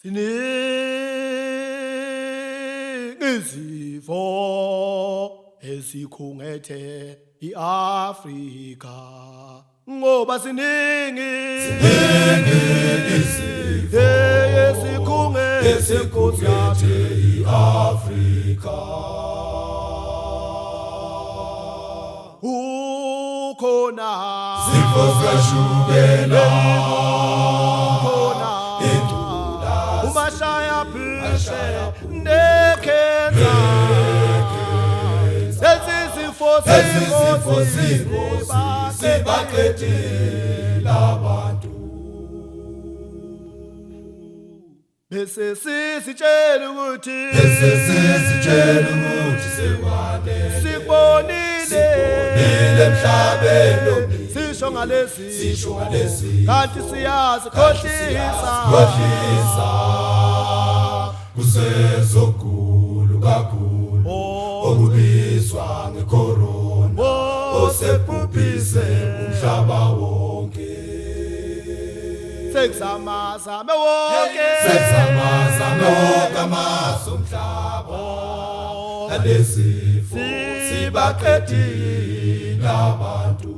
Ziningi izifo esikhungethe iAfrika ngoba siningi Ziningi izifo esikhungethe esikhungethe iAfrika. Ukhona Zifo zikashukela, khona ingculazi, umashaya phushe nekhenza lezi zifo Lezi zifo zingozi zibaqedile abantu. Bese sisitshela ukuthi Bese sisitshela ukuthi sekwanele, sikubonile, sikubonile emhlabeni omningi. Sisho ngalezi, Sisho ngalezi, kanti siyazi khohlisa, khohlisa, kusezogulu kakhulu okubizwa ngecorona osebhubhise umhlaba wonke. Sekusamazame wonke, Sekusamazame wonke amazwe omhlaba, nalesifo sibaqedile abantu.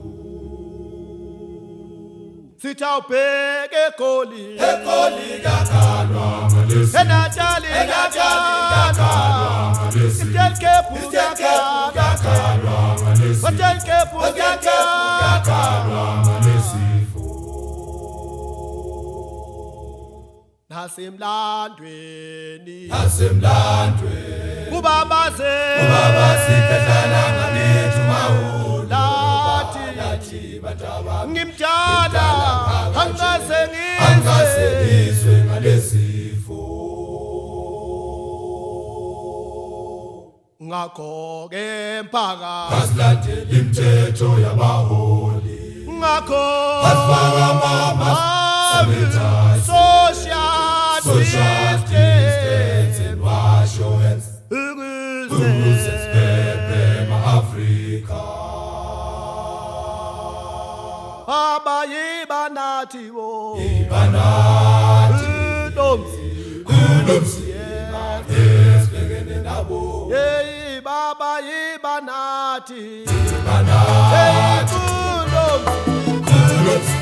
Sithi awubheke eGoli, eGoli kakhalwa ngalesi, eNatali eNatali kakhalwa, kakhalwa ngalesi, Eastern Cape Eastern Cape kakhalwa, kakhalwa ngalesi, Western Cape Western Cape kakhalwa. Kakhalwa ngalesifo. Nasemlandweni, Nasemlandweni, kubabaze ubaba sikhehlana ngalethu mahulu, lathi lathi bantabami, ngimdala angase angase ngizwe ngizwe ngalesifo. Ngakho-ke mphaka, Asilandele imithetho yabaholi, ngakho asifake ama-mask, sanitize, social social distance distance and wash your hands ukuze ukuze siphephe ma-Afrika. Abayiba nathi bo Ibanathi kunomzimba kunomzimba esibhekene nabo. Yeyi baba yiba nathi, Ibanathi kunomzimba kunomzimba.